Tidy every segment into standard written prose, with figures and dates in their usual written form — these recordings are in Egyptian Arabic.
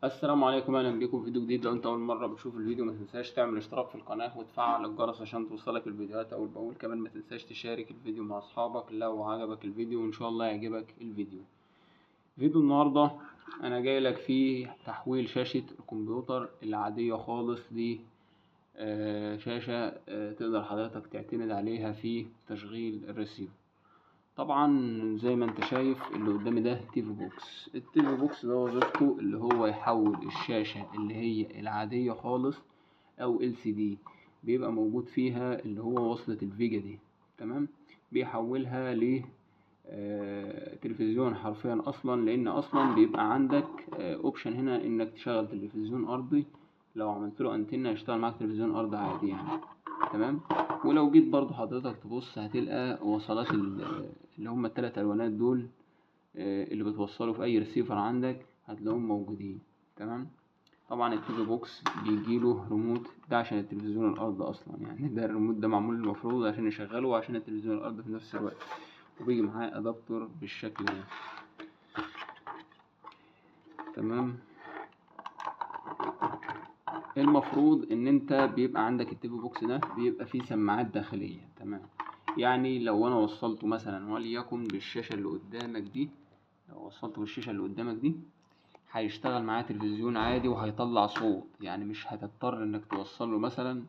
السلام عليكم، اهلا بكم في فيديو جديد. لو انت اول مرة بتشوف الفيديو ما تنساش تعمل اشتراك في القناة وتفعل الجرس عشان توصلك الفيديوهات اول باول. كمان ما تنساش تشارك الفيديو مع اصحابك لو عجبك الفيديو، وان شاء الله يعجبك الفيديو. فيديو النهارده انا جاي لك فيه تحويل شاشة الكمبيوتر العادية خالص ل شاشة تقدر حضرتك تعتمد عليها في تشغيل الريسيفر. طبعا زي ما انت شايف اللي قدامي ده TV box. ال TV box ده وظيفته اللي هو يحول الشاشة اللي هي العادية خالص او LCD، بيبقى موجود فيها اللي هو وصلة ال VGA دي، تمام؟ بيحولها ل تلفزيون حرفيا اصلا، لان اصلا بيبقى عندك option هنا انك تشغل تلفزيون ارضي. لو عملت له انتنه هيشتغل معاك تلفزيون ارضي عادي يعني، تمام؟ ولو جيت برضو حضرتك تبص هتلقى وصلات اللي هم التلات الوانات دول، اللي بتوصله في اي ريسيفر عندك هتلاقيهم موجودين، تمام؟ طبعا ال TV box بيجيله ريموت، ده عشان التلفزيون الارض اصلا يعني، ده الريموت ده معمول المفروض عشان يشغله وعشان التلفزيون الارض في نفس الوقت، وبيجي معاه adaptor بالشكل ده، تمام؟ المفروض ان انت بيبقى عندك ال TV box ده بيبقى فيه سماعات داخلية، تمام؟ يعني لو انا وصلته مثلا وليكن بالشاشة اللي قدامك دي، لو وصلته بالشاشة اللي قدامك دي هيشتغل معاه تلفزيون عادي وهيطلع صوت، يعني مش هتضطر انك توصل له مثلا،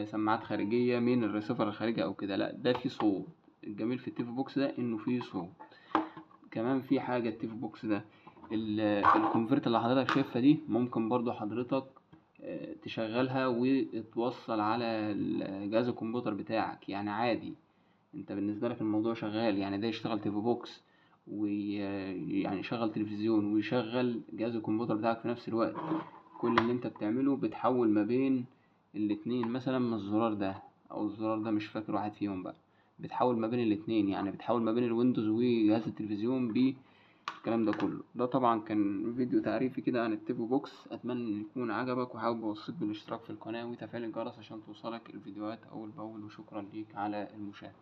سماعات خارجية من الريسيفر الخارجي او كده، لا ده فيه صوت. الجميل في ال TV box ده انه فيه صوت. كمان في حاجة ال TV box ده ال convert اللي حضرتك شايفها دي ممكن برضو حضرتك، تشغلها وتوصل على جهاز الكمبيوتر بتاعك، يعني عادي انت بالنسبة لك الموضوع شغال، يعني ده يشتغل TV box يعني يشغل تلفزيون ويشغل جهاز الكمبيوتر بتاعك في نفس الوقت. كل اللي انت بتعمله بتحول ما بين الاتنين، مثلا من الزرار ده او الزرار ده، مش فاكر واحد فيهم بقى، بتحول ما بين الاتنين، يعني بتحول ما بين الويندوز وجهاز التلفزيون بالكلام ده كله. ده طبعا كان فيديو تعريفي كده عن ال TV box، اتمنى ان يكون عجبك، وحابب اوصيك بالاشتراك في القناة وتفعيل الجرس عشان توصلك الفيديوهات اول باول، وشكرا ليك على المشاهدة.